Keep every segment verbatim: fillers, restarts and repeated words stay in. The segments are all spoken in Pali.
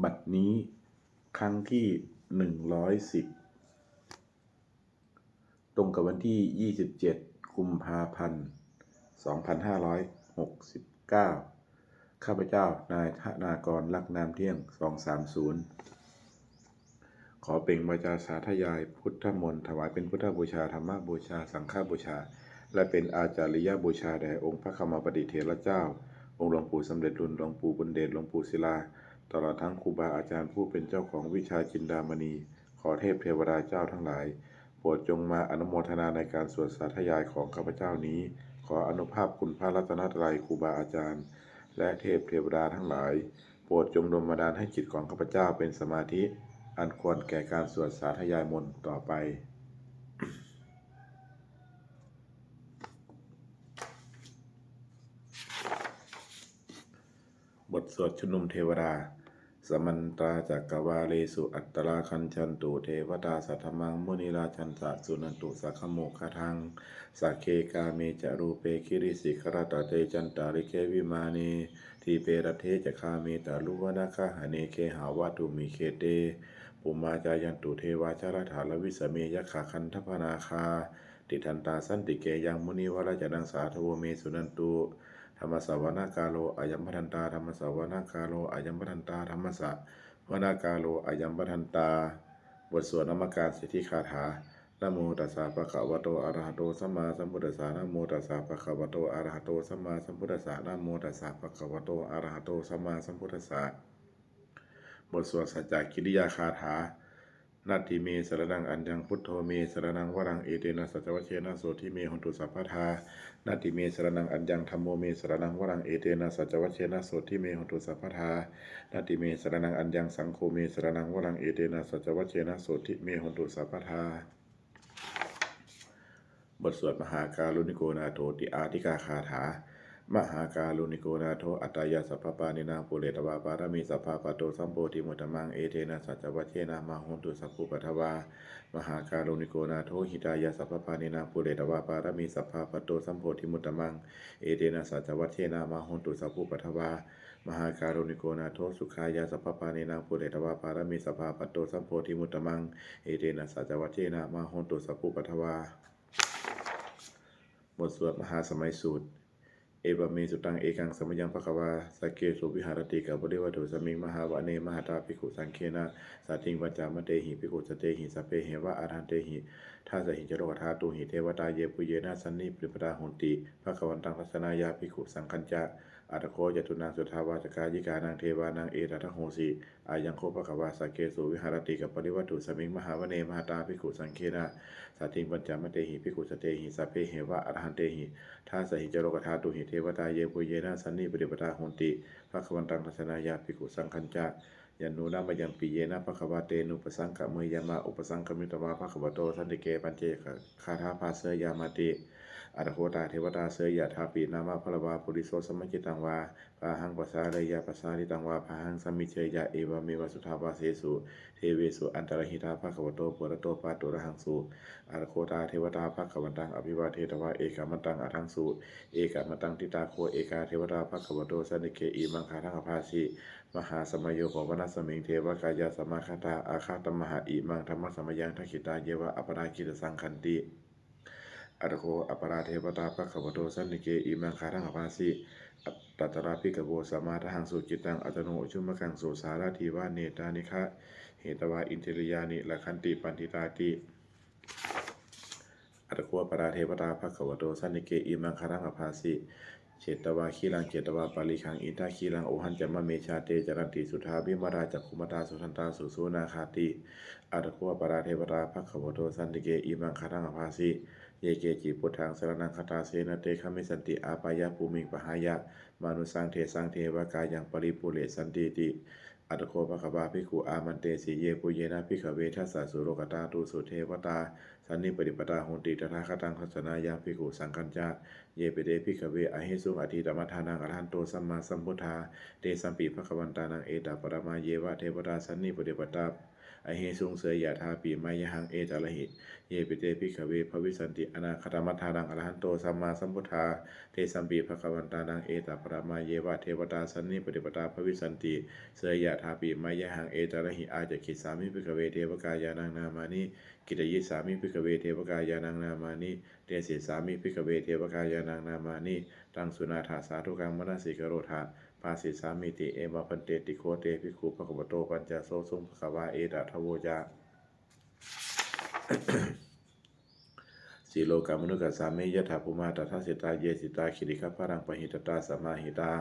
บัดนี้ครั้งที่หนึ่งร้อยสิบ ตรงกับวันที่ยี่สิบเจ็ดกุมภาพันธ์สองพันห้าร้อยหกสิบเก้า ข้าพเจ้านายธนากร ลักษณ์นามเที่ยง สองสามศูนย์ ขอเปล่งวาจาสาธยายพุทธมนต์ ถวายเป็นพุทธบูชา ธรรมบูชา สังฆบูชา และเป็นอาจาริยบูชาแด่องค์พระคมปติเถระเจ้า องค์หลวงปู่สำเร็จลุน หลวงปู่บุญเดช หลวงปู่ศิลา ตลอดทั้งครูบาอาจารย์ผู้เป็นเจ้าของวิชาจินดามณี ขอเทพเทวดาเจ้าทั้งหลาย โปรดจงมาอนุโมทนาในการสวดสาธยายของข้าพเจ้านี้ ขออานุภาพคุณพระรัตนตรัย ครูบาอาจารย์ และเทพเทวดาทั้งหลาย โปรดจงดลบันดาลให้จิตของข้าพเจ้าเป็นสมาธิ อันควรแก่การสวดสาธยายมนต์ต่อไป บทสวดชุมนุมเทวดา Samantā cakkavāḷesu atrāgacchantu devatā, saddhammaṃ munirājassa suṇantu saggamokkhadaṃ. Sagge kāme ca rūpe girisikharataṭe cantalikkhe vimāne, dīpe raṭṭhe ca gāme taruvanagahane gehavatthumhi khette, bhummā cāyantu devā jalathalavisame yakkhagandhabbanāgā, tiṭṭhantā santike yaṃ munivaravacanaṃ sādhavo me suṇantu. Dhammassavanakālo ayam bhadantā. Dhammassavanakālo ayam bhadantā. Dhammassavanakālo ayam bhadantā. บทสวดนมการสิทธิคาถา Namo tassa bhagavato arahato sammāsambuddhassa. Namo tassa bhagavato arahato sammāsambuddhassa. Namo tassa bhagavato arahato sammāsambuddhassa. บทสวดสัจจกิริยาคาถา Natthi me saraṇaṃ aññaṃ, buddho me saraṇaṃ varaṃ, etena saccavajjena sotthi me hotu sabbadā. Natthi me saraṇaṃ aññaṃ, dhammo me saraṇaṃ varaṃ, etena saccavajjena sotthi me hotu sabbadā. Natthi me saraṇaṃ aññaṃ, saṅgho me saraṇaṃ varaṃ, etena saccavajjena sotthi me hotu sabbadā. บทสวดมหาการุณิโกนาโถติอาทิกาคาถา Mahākāruṇiko nātho atthāya sabbapāṇinaṃ, pūretvā pāramī sabbā patto sambodhimuttamaṃ, etena saccavajjena mā hontu sabbupaddavā. Mahākāruṇiko nātho hitāya sabbapāṇinaṃ, pūretvā pāramī sabbā patto sambodhimuttamaṃ, etena saccavajjena mā hontu sabbupaddavā. Mahākāruṇiko nātho sukhāya sabbapāṇinaṃ, pūretvā pāramī sabbā patto sambodhimuttamaṃ, etena saccavajjena mā hontu sabbupaddavā. บทสวดมหาสมัยสูตร Evamme sutaṃ. Ekaṃ samayaṃ bhagavā sakkesu viharati kapilavatthusmiṃ mahāvane mahatā bhikkhusaṅghena saddhiṃ pañcamattehi bhikkhusatehi sabbeheva arahantehi dasahi ca lokadhātūhi devatā yebhuyyena sannipatitā honti bhagavantaṃ dassanāya bhikkhusaṅghañca. Atha kho catunnaṃ suddhāvāsakāyikānaṃ devānaṃ etadahosi: Ayaṃ kho bhagavā sakkesu viharati kapilavatthusmiṃ mahāvane mahatā bhikkhusaṅghena saddhiṃ pañcamattehi bhikkhusatehi sabbeheva arahantehi dasahi ca lokadhātūhi devatā yebhuyyena sannipatitā honti bhagavantaṃ dassanāya bhikkhusaṅghañca. Yannūna mayampi yena bhagavā tenupasaṅkameyyāma, upasaṅkamitvā bhagavato santike paccekagāthā bhāseyyāmāti. Atha kho tā devatā seyyathāpi nāma balavā puriso sammiñjitaṃ vā bāhaṃ pasāreyya, pasāritaṃ vā bāhaṃ sammiñjeyya, evameva suddhāvāsesu devesu antarahitā bhagavato purato pāturahaṃsu. Atha kho tā devatā bhagavantaṃ abhivādetvā ekamantaṃ aṭṭhaṃsu. Ekamantaṃ ṭhitā kho ekā devatā bhagavato santike imaṃ gāthaṃ abhāsi: Mahāsamayo pavanasmiṃ, devakāyā samāgatā; āgatamha imaṃ dhammasamayaṃ, dakkhitāyeva aparājitasaṅghanti. Atha kho aparā devatā bhagavato santike imaṃ gāthaṃ abhāsi: Tatra bhikkhavo samādahaṃsu, cittaṃ attano ujukamakaṃsu; sārathīva nettāni gahetvā, indriyāni rakkhanti paṇḍitāti. Atha kho aparā devatā bhagavato santike imaṃ gāthaṃ abhāsi: Chetvā khīlaṃ chetvā palighaṃ, indakhīlaṃ ūhacca manejā; te caranti suddhā vimalā, cakkhumatā sudantā susunāgāti. Atha kho aparā devatā bhagavato santike imaṃ gāthaṃ abhāsi: Ye keci buddhaṃ saraṇaṃ gatāse, na te gamissanti apāyabhūmiṃ; pahāya mānusaṃ dehaṃ, devakāyaṃ paripūressantīti. Atha kho bhagavā bhikkhū āmantesi: Yebhuyyena bhikkhave dasasu lokadhātūsu devatā sannipatitā honti tathāgataṃ dassanāya bhikkhusaṅghañca. Yepi te bhikkhave ahesuṃ atītamaddhānaṃ arahanto sammāsambuddhā, tesampi bhagavantānaṃ etaparamāyeva devatā sannipatitā ahesuṃ seyyathāpi mayhaṃ etarahi. Yepi te bhikkhave bhavissanti anāgatamaddhānaṃ arahanto sammāsambuddhā, tesampi bhagavantānaṃ etaparamāyeva devatā sannipatitā bhavissanti, seyyathāpi mayhaṃ etarahi. Ācikkhissāmi bhikkhave devakāyānaṃ nāmāni, kittayissāmi bhikkhave devakāyānaṃ nāmāni, desissāmi bhikkhave devakāyānaṃ nāmāni, taṃ suṇātha sādhukaṃ manasikarotha, bhāsissāmīti. Evaṃ bhanteti kho te bhikkhū bhagavato paccassosuṃ. Bhagavā etadavoca: Silokamanukassāmi, yattha bhummā tadassitā, ye sitā girigabbharaṃ, pahitattā samāhitā.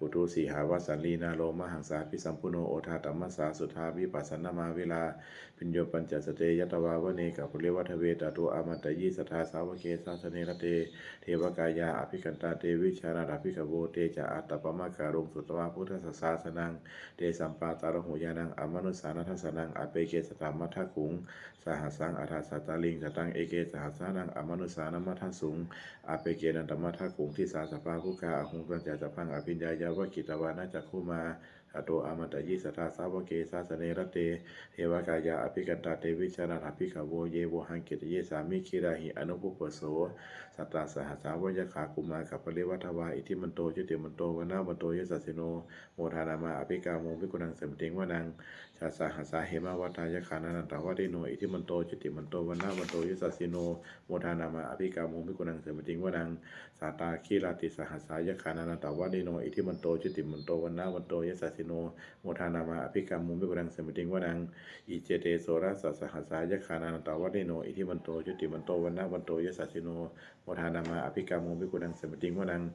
Puthū sīhāva sallīnā, lomahaṃsābhisambhuno, odātamanasā suddhā, vippasannamanāvilā. Bhiyyo pañcasate ñatvā, vane kāpilavatthave, tato āmantayi satthā, sāvake sāsane rate. Devakāyā abhikkantā, te vijānātha bhikkhavo. Te ca ātappamakaruṃ, sutvā buddhassa sāsanaṃ. Tesampāturahu ñāṇaṃ, amanussāna dassanaṃ. Appeke satamaddakkhuṃ, sahassaṃ atha sattariṃ. Sataṃ eke sahassānaṃ, amanussānamaddasuṃ. Appekenantamaddakkhuṃ, disā sabbā phuṭā ahuṃ. Tañca sabbaṃ abhiññāya, vavakkhitvāna cakkhumā, tato āmantayi satthā, sāvake sāsane rate. Devakāyā abhikkantā, te vijānātha bhikkhavo. Ye vohaṃ kittayissāmi, girāhi anupubbaso. Sattasahassā va yakkhā, bhummā kāpilavatthavā, iddhimanto jutimanto, vaṇṇavanto yasassino, modamānā abhikkāmuṃ, bhikkhūnaṃ samitiṃ vanaṃ. Chasahassā hemavatā, yakkhā nānattavaṇṇino, iddhimanto jutimanto, vaṇṇavanto yasassino, modamānā abhikkāmuṃ, bhikkhūnaṃ samitiṃ vanaṃ. Sātāgirā tisahassā, yakkhā nānattavaṇṇino, iddhimanto jutimanto, vaṇṇavanto yasassino, modamānā abhikkāmuṃ, bhikkhūnaṃ samitiṃ vanaṃ. Iccete soḷasasahassā, yakkhā nānattavaṇṇino, iddhimanto jutimanto, vaṇṇavanto yasassino, modamānā abhikkāmuṃ, bhikkhūnaṃ samitiṃ vanaṃ.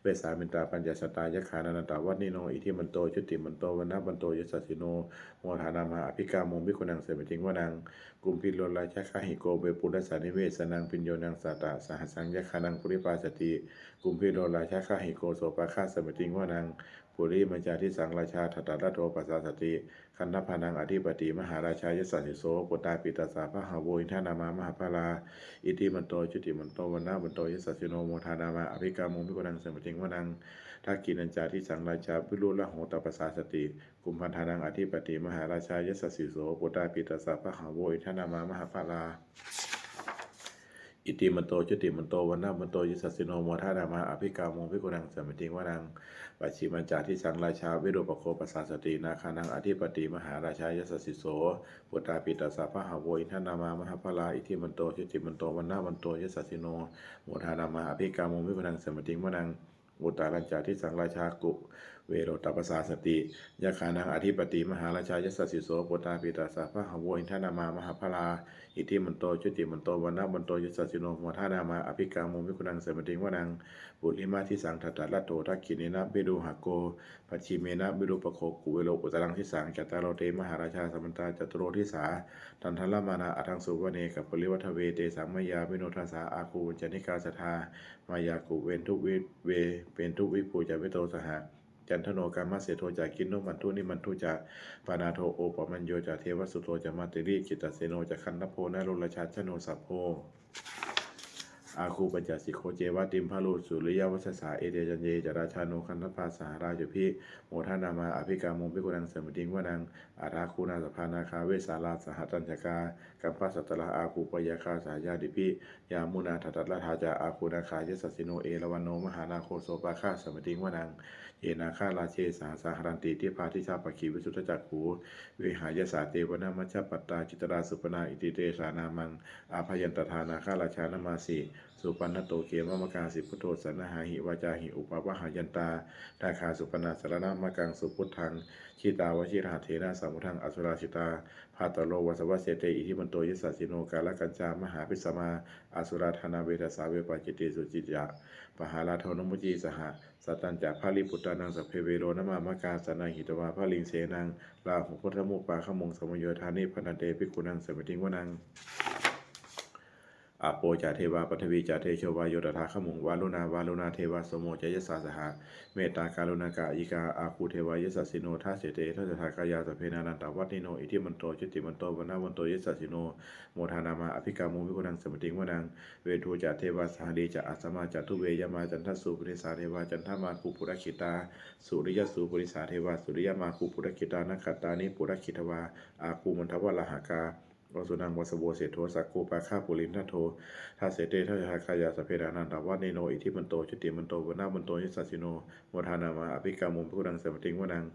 Vessāmittā pañcasatā, yakkhā nānattavaṇṇino, iddhimanto jutimanto, vaṇṇavanto yasassino, modamānā abhikkāmuṃ, bhikkhūnaṃ samitiṃ vanaṃ. Kumbhīro rājagahiko, vepullassa nivesanaṃ, bhiyyo naṃ satasahassaṃ, yakkhānaṃ payirupāsati, kumbhīro rājagahiko, sopāga samitiṃ vanaṃ. Purimañca disaṃ rājā, dhataraṭṭho pasāsati, gandhabbānaṃ ādhipati, mahārājā yasassi so. Puttāpi tassa bahavo, indanāmā mahabbalā, iddhimanto jutimanto, vaṇṇavanto yasassino, modamānā abhikkāmuṃ, bhikkhūnaṃ samitiṃ vanaṃ. Dakkhiṇañca disaṃ rājā, virūḷho tappasāsati, kumbhaṇḍānaṃ ādhipati, mahārājā yasassi so. Puttāpi tassa bahavo, indanāmā mahabbalā, iddhimanto jutimanto, vaṇṇavanto yasassino, modamānā abhikkāmuṃ, bhikkhūnaṃ samitiṃ vanaṃ. Pacchimañca disaṃ rājā, virūpakkho pasāsati, nāgānaṃ ādhipati, mahārājā yasassi so. Puttāpi tassa bahavo, indanāmā mahabbalā, iddhimanto jutimanto, vaṇṇavanto yasassino, modamānā abhikkāmuṃ, bhikkhūnaṃ samitiṃ vanaṃ. Uttarañca disaṃ rājā, kuvero tappasāsati, yakkhānaṃ ādhipati, mahārājā yasassi so. Puttāpi tassa bahavo, indanāmā mahabbalā, iddhimanto jutimanto, vaṇṇavanto yasassino, modamānā abhikkāmuṃ, bhikkhūnaṃ samitiṃ vanaṃ. Purimadisaṃ dhataraṭṭho, dakkhiṇena virūḷhako, pacchimena virūpakkho, kuvero uttaraṃ disaṃ. Cattāro te mahārājā, samantā caturo disā, daddallamānā aṭṭhaṃsu, vane kāpilavatthave. Tesaṃ māyāvino dāsā, āgū vañcanikā saṭhā, māyā kuṭeṇḍu ve-, kuṭeṇḍu veṭeṇḍu ca, vitto saha candano kāmaseṭṭho ca, kinnughaṇḍu nighaṇḍu ca, panādo opamañño ca, devasūto ca mātali, cittaseno ca gandhabbo, naḷorājā janosabho, āgū pañcasikho ceva, timbarū suriyavaccasā. Ete caññe ca rājāno, gandhabbā saha rājubhi, modamānā abhikkāmuṃ, bhikkhūnaṃ samitiṃ vanaṃ. Athāgū nābhasā nāgā, vesālā sahatacchakā, kambalassatarā āgū, pāyāgā saha ñātibhi, yāmunā dhataraṭṭhā ca, āgū nāgā yasassino, erāvaṇo mahānāgo, sopāga samitiṃ vanaṃ. Ye nāgarāje sahasā haranti, dibbā dijā pakkhi visuddhacakkhū, vehāyasā te vanamajjhapattā, citrā supaṇṇā iti tesa nāmaṃ. Abhayantadā nāgarājānamāsi, supaṇṇato khemamakāsi buddho, saṇhāhi vācāhi upavhayantā, nāgā supaṇṇā saraṇamakaṃsu buddhaṃ. Jitā vajirahatthena, samuddaṃ asurā sitā, bhātaro vāsavassete, iddhimanto yasassino. Kālakañjā mahābhismā, asurā dānaveghasā, vepacitti sucitti ca, pahārādo namucī saha. Satañca baliputtānaṃ, sabbe verocanāmakā, sannayhitvā baliṃ senaṃ, rāhubhaddamupāgamuṃ, samayodāni bhaddante, bhikkhūnaṃ samitiṃ vanaṃ. Apo ca devā paṭhavī ca tejo vāyo tadāgamuṃ, varuṇā vāruṇā devā somo ca yasasā saha, mettākaruṇākāyikā āgū devā yasassino. Dasete dasadhā kāyā sabbe nānattavaṇṇino, iddhimanto jutimanto vaṇṇavanto yasassino, modamānā abhikkāmuṃ bhikkhūnaṃ samitiṃ vanaṃ. Veṇḍū ca devā sahalī ca asamā ca duve yamā, candassūpanisā devā candamāgū purakkhitā, suriyassūpanisā devā suriyamāgū purakkhitā, nakkhattāni purakkhitvā āgū mandavalāhakā, vasūnaṃ vāsavo seṭṭho sakkopāga purindado. Dasete dasadhā kāyā sabbe nānattavaṇṇino, iddhimanto jutimanto vaṇṇavanto yasassino, modamānā abhikkāmuṃ bhikkhūnaṃ samitiṃ vanaṃ.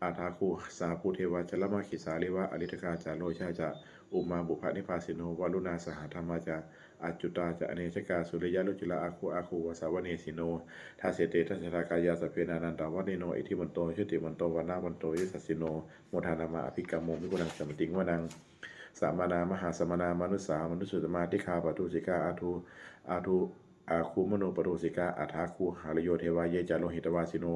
Athāgū sahabhū devā jalamaggisikhāriva, ariṭṭhakā ca rojā ca ummāpupphanibhāsino, varuṇā sahadhammā ca accutā ca anejakā, sūleyyarucirā āgū āgū vāsavanesino. Dasete dasadhā kāyā sabbe nānattavaṇṇino, iddhimanto jutimanto vaṇṇavanto yasassino, modamānā abhikkāmuṃ bhikkhūnaṃ samitiṃ vanaṃ. Samānā mahāsamānā mānusā mānusuttamā, dighā pathūsikā āgū āgū āgū manopathūsikā, athāgū harayo devā ye ca lohitavāsino,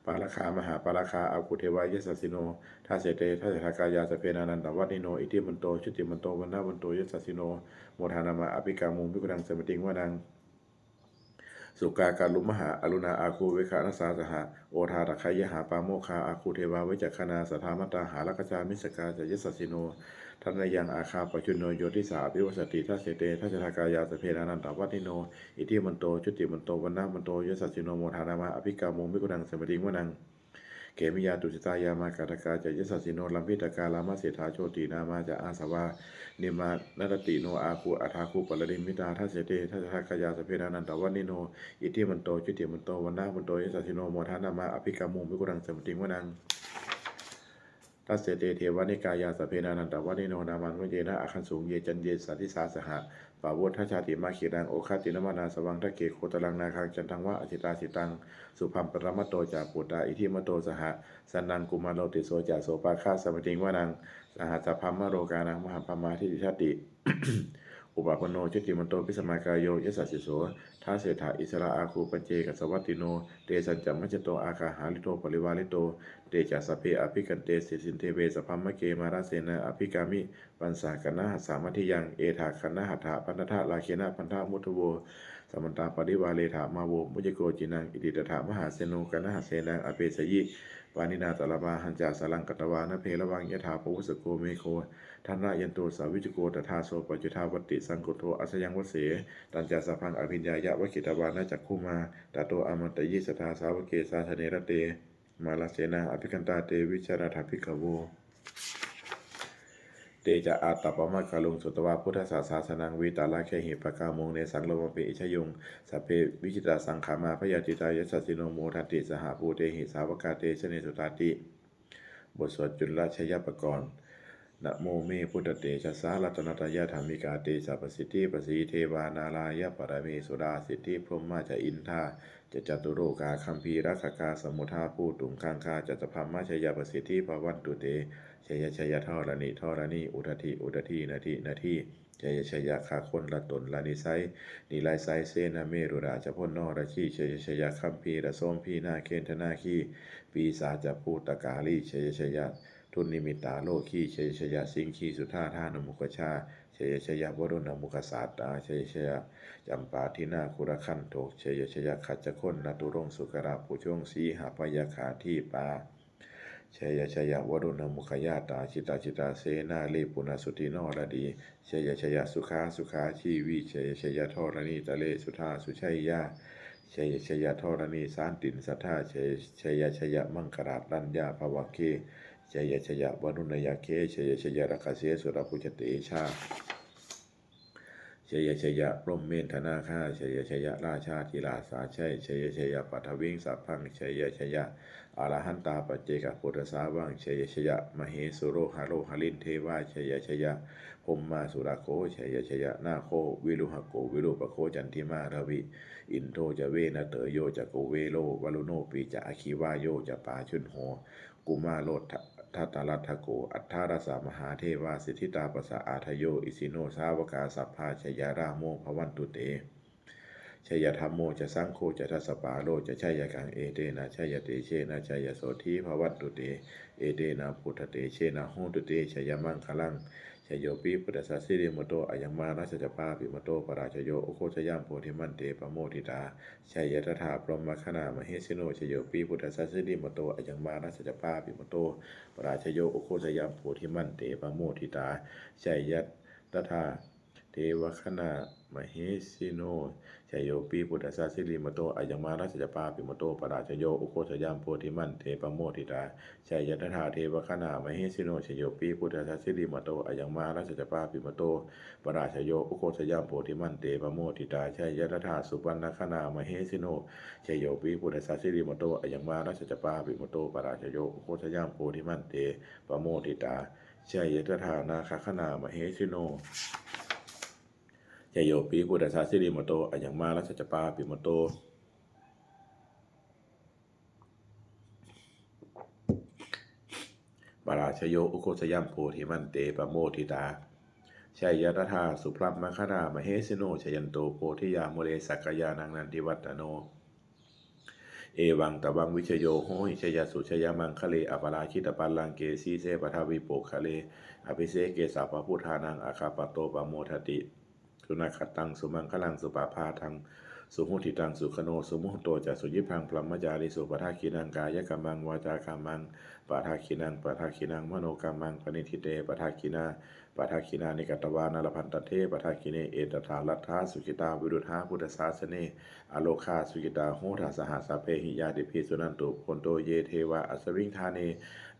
pāragā mahāpāragā āgū devā yasassino. Dasete dasadhā kāyā sabbe nānattavaṇṇino, iddhimanto jutimanto vaṇṇavanto yasassino, modamānā abhikkāmuṃ bhikkhūnaṃ samitiṃ vanaṃ. Sukkā karumhā aruṇā āgū veghanasā saha, odātagayhā pāmokkhā āgū devā vicakkhaṇā, sadāmattā hāragajā missakā ca yasassino, thanayaṃ āgā pajjunno yo disā abhivassati. Dasete dasadhā kāyā sabbe nānattavaṇṇino, iddhimanto jutimanto vaṇṇavanto yasassino, modamānā abhikkāmuṃ bhikkhūnaṃ samitiṃ vanaṃ. Khemiyā tusitā yāmā kaṭṭhakā ca yasassino, lambitakā lāmaseṭṭhā jotināmā ca āsavā, nimmānaratino āgū athāgū paranimmitā. Dasete dasadhā kāyā sabbe nānattavaṇṇino, iddhimanto jutimanto vaṇṇavanto yasassino, modamānā abhikkāmuṃ bhikkhūnaṃ samitiṃ vanaṃ. Dasete devanikāyā sabbe nānattavaṇṇino, nāmanvayena āgañchuṃ ye caññe sadisā saha, pavutthajātimakkhīlaṃ oghatiṇṇamanāsavaṃ, dakkhemoghataraṃ nāgaṃ candaṃva asitātitaṃ, subrahmā paramatto ca puttā iddhimato saha, sanaṅkumāro tisso ca sopāga samitiṃ vanaṃ. Sahassabrahmalokānaṃ mahābrahmābhitiṭṭhati, upapanno jutimanto bhismākāyo yasassi so. Dasettha issarā āgū paccekavasavattino, tesañca majjhato āgā hārito parivārito, te ca sabbe abhikkante sesindheve sabrahmake, mārasenā abhikkāmi pañcakannahatthamathiyaṃ. Etha gaṇhatha bandhatha rāgena bandhamatthu vo, samantā parivāretha mā vo muñcittha koci naṃ. Iti tattha mahāseno kaṇhasenaṃ apesayi, pāṇinā talamāhacca saraṃ katvāna bheravaṃ. Yathā pāvussako megho thanayanto savijjuko, tadā so paccudāvatti saṅkuddho asayaṃvase. Tañca sabbaṃ abhiññāya vavakkhitvāna cakkhumā, tato āmantayi satthā sāvake sāsane rate. Mārasenā abhikkantā te vijānātha bhikkhavo. Te ca ātappamakaruṃ sutvā buddhassa sāsanaṃ, vītarāgehi pakkāmuṃ nesaṃ lomampi iñjayuṃ. Sabbe vijitasaṅgāmā bhayātītā yasassino, modanti saha bhūtehi sāvakā te janesutāti. บทสวดจุลชัยปกรณ์ Namo me buddhatejasā ratanattayadhammikā, tejapasiddhi pasīdevā nārāyaparamesurā, siddhibrahmā ca indā ca catulokā gambhīrakkhakā, samuddā bhūtuṃ gaṅgā ca sabrahmajayapasiddhi bhavantu te. Jaya jaya dharaṇi dharaṇī udadhi udadhī nadi nadī, jaya jaya gaganalatanalanisai, nirayasai sena merurājabalanarajī, jaya jaya gambhīrasombhī nāgendanāgī pisācabhūtakālī, jaya jaya dunnimittarogī, jaya jaya siṅgīsudādānamukhajā, jaya jaya varuṇamukhasātrā, jaya jaya campādināgakulaganthakaṃ, jaya jaya gajjagaṇaturaṅgasukarabhujaṅgasīhabyagghadīpā, jaya jaya varuṇamukhayātrā, jita jita senārī punasuddhi naradī, jaya jaya sukhā sukhā jīvī, jaya jaya dharaṇītale sudā sujayā, jaya jaya dharaṇī santin sadā, jaya jaya maṅkararaññā bhavagge, jaya jaya varuṇayakkhe, jaya jaya rakkhase surabhujatejā, jaya jaya brahmendagaṇā, jaya jaya rājādhirājasājjai, jaya jaya paṭhaviṃ sabbaṃ, jaya jaya arahantā paccekabuddhasāvaṃ, jaya jaya mahesuro haro harindevā, jaya jaya brahmā surakkho, jaya jaya nāgo viruḷhako virūpakkho candimā ravi, indo ca venateyyo ca kuvero varuṇopi ca aggi vāyo ca pājuṇho, kumāro dhataraṭṭhako aṭṭhārasa mahādevā siddhitāpasa-ādayo, isino sāvakā sabbā jaya rāmo bhavantu te. Jaya dhammo ca saṅgho ca dasapālo ca jayakaṃ, etena jayatejena jaya sotthī bhavantu te. Etena buddhatejena hotu te jayamaṅgalaṃ. jayopi buddhassa sirīmato ayaṃ mārassa ca pāpimato parājayo ugghosayuṃ bodhimaṇḍe pamoditā. Jayatadā brahmagaṇā mahesino jayopi buddhassa sirīmato ayaṃ mārassa ca pāpimato parājayo ugghosayuṃ bodhimaṇḍe pamoditā. Jayatadā devagaṇā mahesino jayopi buddhassa sirīmato ayaṃ mārassa ca pāpimato parājayo ugghosayuṃ bodhimaṇḍe pamoditā. Jayatadā devagaṇā mahesino jayopi buddhassa sirīmato ayaṃ mārassa ca pāpimato parājayo ugghosayuṃ bodhimaṇḍe pamoditā. Jayatadā supaṇṇagaṇā mahesino jayopi buddhassa sirīmato ayaṃ mārassa ca pāpimato parājayo ugghosayuṃ bodhimaṇḍe pamoditā. Jayatadā nāgagaṇā mahesino jayopi buddhassa sirīmato ayaṃ mārassa ca pāpimato parājayo ugghosayuṃ bodhimaṇḍe pamoditā. Jayatadā subrahmagaṇā mahesino jayanto bodhiyā mūle sakyānaṃ nandivaḍḍhano. Evaṃ tvaṃ vijayo hohi jayassu jayamaṅgale aparājitapallaṅke sīse paṭhavipokkhare abhiseke sabbabuddhānaṃ aggappatto pamodati. Sunakkhattaṃ sumaṅgalaṃ supabhātaṃ suhuṭṭhitaṃ sukhaṇo sumuhutto ca suyiṭṭhaṃ brahmacārisu padakkhiṇaṃ kāyakammaṃ vācākammaṃ padakkhiṇaṃ padakkhiṇaṃ manokammaṃ paṇidhī te padakkhiṇā padakkhiṇāni katvāna labhantatthe padakkhiṇe. Etattha laddhā sukhitā viruḷhā buddhasāsane arogā sukhitā hotha saha sabbehi ñātibhi. Suṇantu bhonto ye devā asmiṃ ṭhāne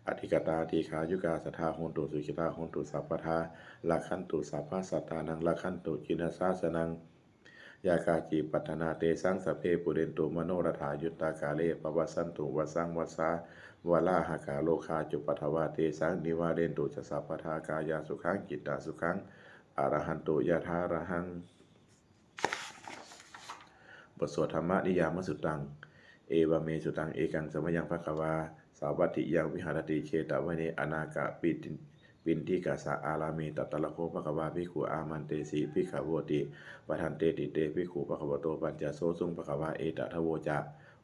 adhigatā dīghāyukā sadā hontu sukhitā hontu sabbadā rakkhantu sabbasattānaṃ rakkhantu jinasāsanaṃ. Yā kāci patthanā tesaṃ sabbe pūrentu manorathā yuttakāle pavassantu vassaṃ vassā valāhakā rogā cupaddavā tesaṃ nivārentu ca sabbadā kāyasukhaṃ cittasukhaṃ arahantu yathārahaṃ. บทสวด Dhammaniyāmasuttaṃ. Evaṃ me sutaṃ. Ekaṃ samayaṃ bhagavā sāvatthiyaṃ viharati jetavane anāthapiṇḍikassa ārāme. Tatra kho bhagavā bhikkhū āmantesi bhikkhavoti. Bhadanteti te bhikkhū bhagavato paccassosuṃ. Bhagavā etadavoca.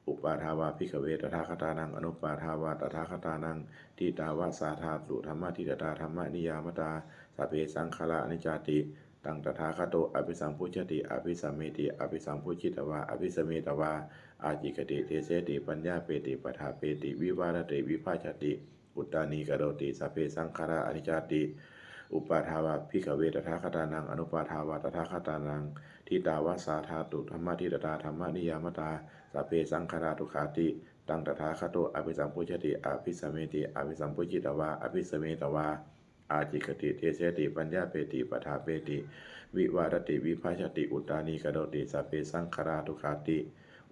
Uppādā vā bhikkhave tathāgatānaṃ anuppādā vā tathāgatānaṃ, ṭhitāva sā dhātu dhammaṭṭhitatā dhammaniyāmatā, sabbe saṅkhārā aniccāti. Taṃ tathāgato abhisambujjhati abhisameti, abhisambujjhitvā abhisametvā ācikkhati deseti paññapeti paṭṭhapeti vivarati vibhajati uttānīkaroti sabbe saṅkhārā aniccāti. Uppādā vā bhikkhave tathāgatānaṃ anuppādā vā tathāgatānaṃ, ṭhitāva sā dhātu dhammaṭṭhitatā dhammaniyāmatā, sabbe saṅkhārā dukkhāti. Taṃ tathāgato abhisambujjhati abhisameti, abhisambujjhitvā abhisametvā ācikkhati deseti paññapeti paṭṭhapeti vivarati vibhajati uttānīkaroti sabbe saṅkhārā dukkhāti.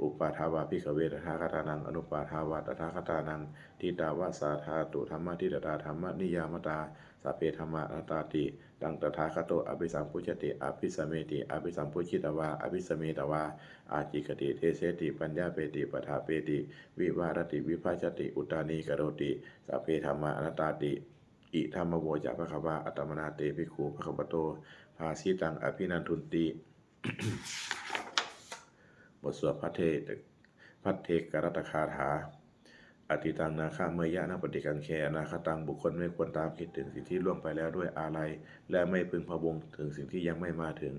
Uppādā vā bhikkhave tathāgatānaṃ anuppādā vā tathāgatānaṃ, ṭhitāva sā dhātu dhammaṭṭhitatā dhammaniyāmatā, sabbe dhammā anattāti. Taṃ tathāgato abhisambujjhati abhisameti, abhisambujjhitvā abhisametvā ācikkhati deseti paññapeti paṭṭhapeti vivarati vibhajati uttānīkaroti sabbe dhammā anattāti. Idamavoca bhagavā. Attamanā te bhikkhū bhagavato bhāsitaṃ abhinandunti. บทสวดภัทเท ภัทเทกรัตตคาถา Atītaṃ nāgameyya nappaṭikaṅkhe anāgataṃ. บุคคลไม่ควรตามคิดถึงสิ่งที่ล่วงไปแล้วด้วยอาลัย และไม่พึงพะวงถึงสิ่งที่ยังไม่มาถึง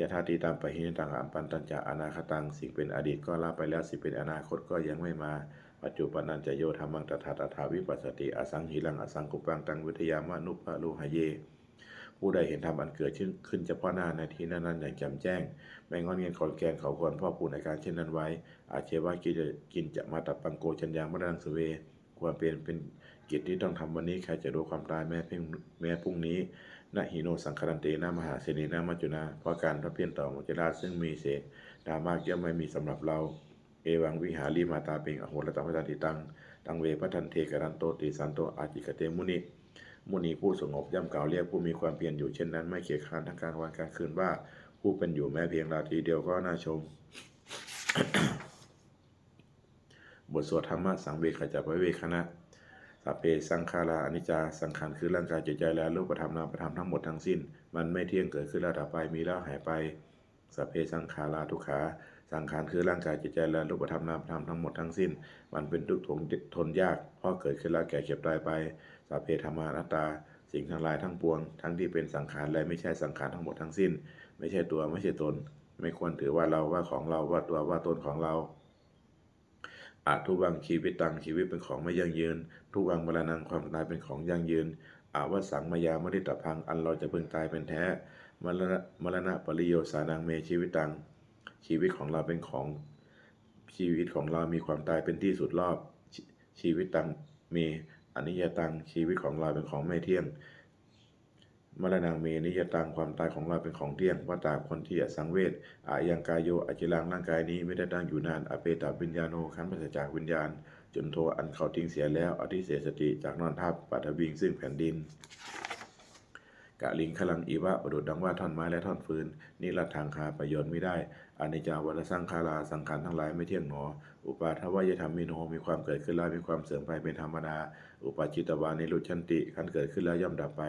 Yadatītampahīnantaṃ appattañca anāgataṃ. สิ่งเป็นอดีตก็ละไปแล้ว สิ่งเป็นอนาคตก็ยังไม่มา Paccuppannañca yo dhammaṃ tattha tattha vipassati, asaṃhīraṃ asaṅkuppaṃ taṃ viddhā manubrūhaye. ผู้ใดเห็นธรรมอันเกิดขึ้นเฉพาะหน้าในที่นั้นๆอย่างแจ่มแจ้ง ไม่ง่อนแง่นคลอนแคลน เขาควรพอกพูนอาการเช่นนั้นไว้ Ajjeva kiñca mātappaṃ ko jaññā maraṇaṃ suve. ควรเป็นเป็นกิจที่ต้องทำวันนี้ ใครจะรู้ความตายแม้เพียงแม้พรุ่งนี้ Na hi no saṅgarantena mahāsenena maccunā. เพราะการผัดเพี้ยนต่อมัจจุราชซึ่งมีเสนามากย่อมไม่มีสำหรับเรา Evaṃ vihārimātāpiṃ ahorattamatanditaṃ, taṃ ve bhaddante karanto ti santo ācikkhate muni. มุนีผู้สงบย่อมกล่าวเรียกผู้มีความเพียรอยู่เช่นนั้น ไม่เกียจคร้านทั้งกลางวันกลางคืนว่า ผู้เป็นอยู่แม้เพียงราตรีเดียวก็น่าชม บทสวด Dhammasaṃvega ca pavekkhaṇa. Sabbe saṅkhārā aniccā. สังขารคือร่างกายจิตใจและรูปธรรมนามธรรมทั้งหมดทั้งสิ้น มันไม่เที่ยง เกิดขึ้นแล้วดับไป มีแล้วหายไป Sabbe saṅkhārā dukkhā. สังขารคือร่างกายจิตใจและรูปธรรมนามธรรมทั้งหมดทั้งสิ้น มันเป็นทุกข์ทนทนยาก เพราะเกิดขึ้นแล้วแก่เจ็บตายไป Sabbe dhammā anattā. สิ่งทั้งหลายทั้งปวง ทั้งที่เป็นสังขารและไม่ใช่สังขารทั้งหมดทั้งสิ้น ไม่ใช่ตัว ไม่ใช่ตน ไม่ควรถือว่าเรา ว่าของเรา ว่าตัว ว่าตนของเรา Adhuvaṃ jīvitaṃ ชีวิตเป็นของไม่ยั่งยืน Dhuvaṃ maraṇaṃ ความตายเป็นของยั่งยืน Avassaṃ mayā maritabbaṃ อันเราจะพึงตายเป็นแท้ Maraṇa- maraṇapariyosānaṃ me jīvitaṃ ชีวิตของเราเป็นของ ชีวิตของเรามีความตายเป็นที่สุดรอบ Jī- jīvitaṃ me aniyataṃ ชีวิตของเราเป็นของไม่เที่ยง Maraṇaṃ me niyataṃ ความตายของเราเป็นของเที่ยง Vata ควรที่จะสังเวช Ayaṃ kāyo aciraṃ ร่างกายนี้ไม่ได้ตั้งอยู่นาน Apetaviññāṇo ครั้นปราศจากวิญญาณ Chuḍḍho อันเขาทิ้งเสียแล้ว Adhisessati จักนอนทับ Paṭhaviṃ ซึ่งแผ่นดิน Kaliṅgaraṃ iva ประดุจดังว่าท่อนไม้และท่อนฟืน Niratthaṃ หาประโยชน์มิได้ Aniccā vata saṅkhārā สังขารทั้งหลายไม่เที่ยงหนอ Uppādavayadhammino มีความเกิดขึ้นแล้วมีความเสื่อมไปเป็นธรรมดา Uppajjitvā nirujjhanti ครั้นเกิดขึ้นแล้วย่อมดับไป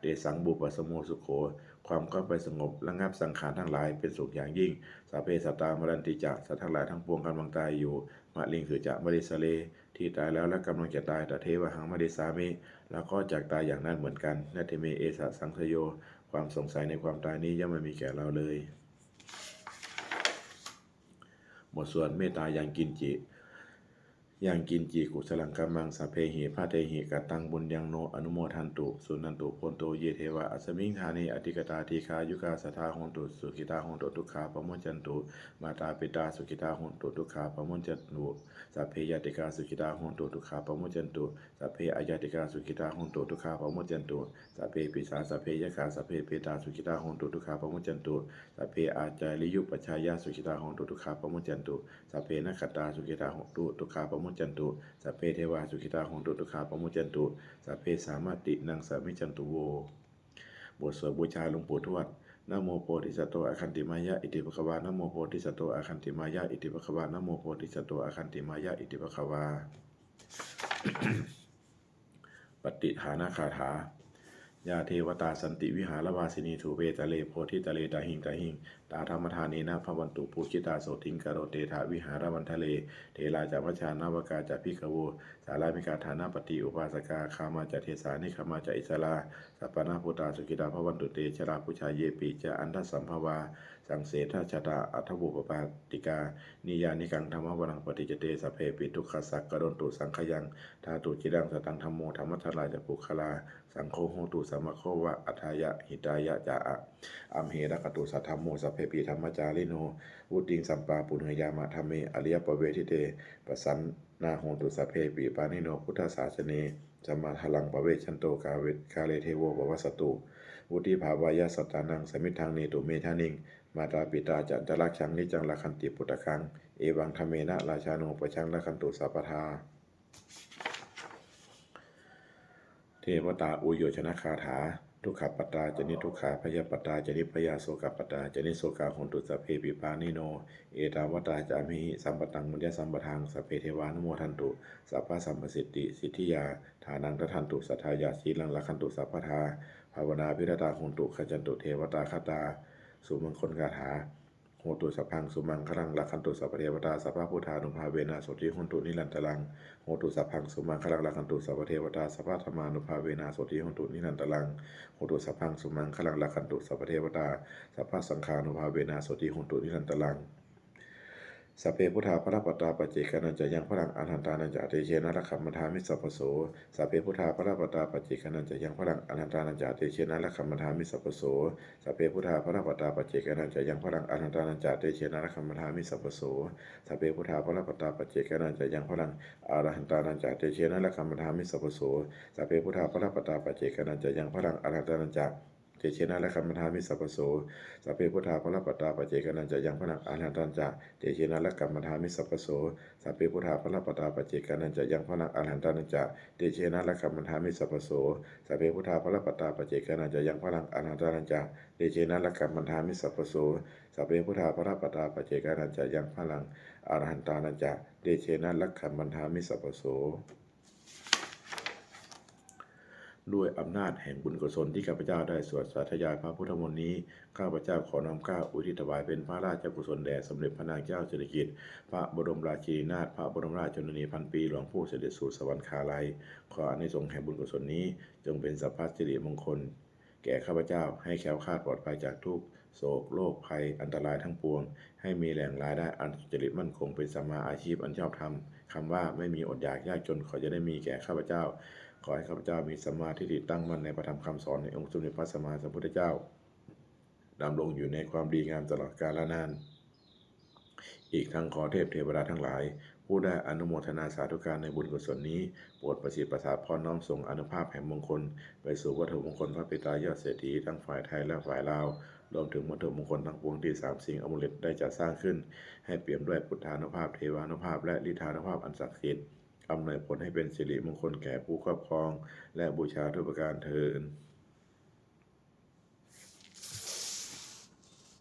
Tesaṃ vūpasamo sukho ความเข้าไปสงบระงับสังขารทั้งหลายเป็นสุขอย่างยิ่ง Sabbe sattā maranti ca สัตว์ทั้งหลายทั้งปวงกำลังตายอยู่ Mariṃsu ca marissare ที่ตายแล้วและกำลังจะตาย Tathevāhaṃ marissāmi เราก็จักตายอย่างนั้นเหมือนกัน Natthi me esa saṃsayo ความสงสัยในความตายนี้ย่อมไม่มีแก่เราเลย บทสวดเมตตายังกิญจิ Yaṃ kiñci kusalaṃ kammaṃ sabbehi katehi kataṃ puññaṃ no anumodantu suṇantu bhonto ye devā asmiṃ ṭhāne adhigatā dīghāyukā sadā hontu sukhitā hontu dukkhā pamuccantu. Mātā pitā sukhitā hontu dukkhā pamuccantu. Sabbe ñātikā sukhitā hontu dukkhā pamuccantu. Sabbe aññātikā sukhitā hontu dukkhā pamuccantu. Sabbe pisā sabbe yakkhā sabbe petā sukhitā hontu dukkhā pamuccantu. Sabbe ācariyupajjhāyā sukhitā hontu dukkhā pamuccantu. Sabbe nakkhattā sukhitā hontu dukkhā pamuccantu. Sabbe devā sukhitā hontu dukkhā pamuccantu. Sabbe sampattīnaṃ samijjhantu vo. บทสวดบูชาหลวงปู่ทวด Namo bodhisatto āgantimāya iti bhagavā. Namo bodhisatto āgantimāya iti bhagavā. Namo bodhisatto āgantimāya iti bhagavā. Pattidānagāthā. Yā devatā santi vihāravāsinī thūpe ghare bodhighare tahiṃ tahiṃ, tā dhammadānena bhavantu pūjitā sotthiṃ karontedha vihāramaṇḍale. Therā ca majjhā navakā ca bhikkhavo, sārāmikā dānapatī upāsakā, gāmā ca desā nigamā ca issarā, sappāṇabhūtā sukhitā bhavantu te. Jalābujā yepi ca aṇḍasambhavā, saṃsedajātā athavopapātikā, niyyānikaṃ dhammavaraṃ paṭicca te sabbepi dukkhassa karontu saṅkhayaṃ. Ṭhātu ciraṃ sataṃ dhammo dhammaddharā ca puggalā, saṅgho hotu samaggo va atthāya hitāya ca. Amhe rakkhatu saddhammo sabbepi dhammacārino, vuḍḍhiṃ sampāpuṇeyyāma dhamme ariyappavedite. Pasannā hontu sabbepi pāṇino buddhasāsane, sammā dhāraṃ pavecchanto kāve- kāle devo pavassatu. Vuḍḍhibhāvāya sattānaṃ samiddhaṃ netu medaniṃ, mātā pitā ca atrajaṃ niccaṃ rakkhanti puttakaṃ, evaṃ dhammena rājāno pajaṃ rakkhantu sabbadā. Devatāuyyojanagāthā. Dukkhappattā ca niddukkhā bhayappattā ca nibbhayā sokappattā ca nissokā hontu sabbepi pāṇino. Ettāvatā ca amhehi sambhataṃ puññasampadaṃ sabbe devānumodantu sabbasampattisiddhiyā. Dānaṃ dadantu saddhāya sīlaṃ rakkhantu sabbadā, bhāvanābhiratā hontu gacchantu devatāgatā. Sumaṅgalagāthā. Hotu sabbaṃ sumaṅgalaṃ rakkhantu sabbadevatā, sabbabuddhānubhāvena sotthī hontu nirantaraṃ. Hotu sabbaṃ sumaṅgalaṃ rakkhantu sabbadevatā, sabbadhammānubhāvena sotthī hontu nirantaraṃ. Hotu sabbaṃ sumaṅgalaṃ rakkhantu sabbadevatā, sabbasaṅghānubhāvena sotthī hontu nirantaraṃ. Sabbe buddhā balappattā paccekānañca yaṃ balaṃ arahantānañca tejena rakkhaṃ bandhāmi sabbaso. Sabbe buddhā balappattā paccekānañca yaṃ balaṃ arahantānañca tejena rakkhaṃ bandhāmi sabbaso. Sabbe buddhā balappattā paccekānañca yaṃ balaṃ arahantānañca tejena rakkhaṃ bandhāmi sabbaso. Sabbe buddhā balappattā paccekānañca yaṃ balaṃ arahantānañca tejena rakkhaṃ bandhāmi sabbaso. Sabbe buddhā balappattā paccekānañca yaṃ balaṃ arahantānañca tejena rakkhaṃ bandhāmi sabbaso. Sabbe buddhā balappattā paccekānañca yaṃ balaṃ arahantānañca tejena rakkhaṃ bandhāmi sabbaso. Sabbe buddhā balappattā paccekānañca yaṃ balaṃ arahantānañca tejena rakkhaṃ bandhāmi sabbaso. Sabbe buddhā balappattā paccekānañca yaṃ balaṃ arahantānañca tejena rakkhaṃ bandhāmi sabbaso. Sabbe buddhā balappattā paccekānañca yaṃ balaṃ arahantānañca tejena rakkhaṃ bandhāmi sabbaso. ด้วยอำนาจแห่งบุญกุศลที่ข้าพเจ้าได้สวดสาธยายพระพุทธมนต์นี้ ข้าพเจ้าขอน้อมเกล้าอุทิศถวายเป็นพระราชกุศลแด่สมเด็จพระนางเจ้าสิริกิติ์ พระบรมราชินีนาถ พระบรมราชชนนีพันปีหลวงผู้เสด็จสู่สวรรคาลัย ขออานิสงส์แห่งบุญกุศลนี้ จงเป็นสัพพสิริมงคล แก่ข้าพเจ้า ให้แคล้วคลาดปลอดภัยจากทุกข์โศกโรคภัยอันตรายทั้งปวง ให้มีแหล่งรายได้อันสุจริตมั่นคง เป็นสัมมาอาชีพอันชอบธรรม คำว่าไม่มีอดอยากยากจนขออย่าได้มีแก่ข้าพเจ้า ขอให้ข้าพเจ้ามีสัมมาทิฏฐิตั้งมั่นในพระธรรมคำสอนในองค์สมเด็จพระสัมมาสัมพุทธเจ้า ดำรงอยู่ในความดีงามตลอดกาลนาน อีกทั้งขอเทพเทวดาทั้งหลาย ผู้ได้อนุโมทนาสาธุการในบุญกุศลนี้ โปรดประสิทธิ์ประสาทพรน้อมส่งอานุภาพแห่งมงคล ไปสู่วัตถุมงคลพระปิดตายอดเศรษฐีทั้งฝ่ายไทยและฝ่ายลาว รวมถึงวัตถุมงคลทั้งปวงที่สามสิ่งอามูเลตได้จัดสร้างขึ้น ให้เปี่ยมด้วยพุทธานุภาพ เทวานุภาพ และฤทธานุภาพอันศักดิ์สิทธิ์ อำนวยผลให้เป็นสิริมงคลแก่ผู้ครอบครอง และบูชาทุกประการเทอญ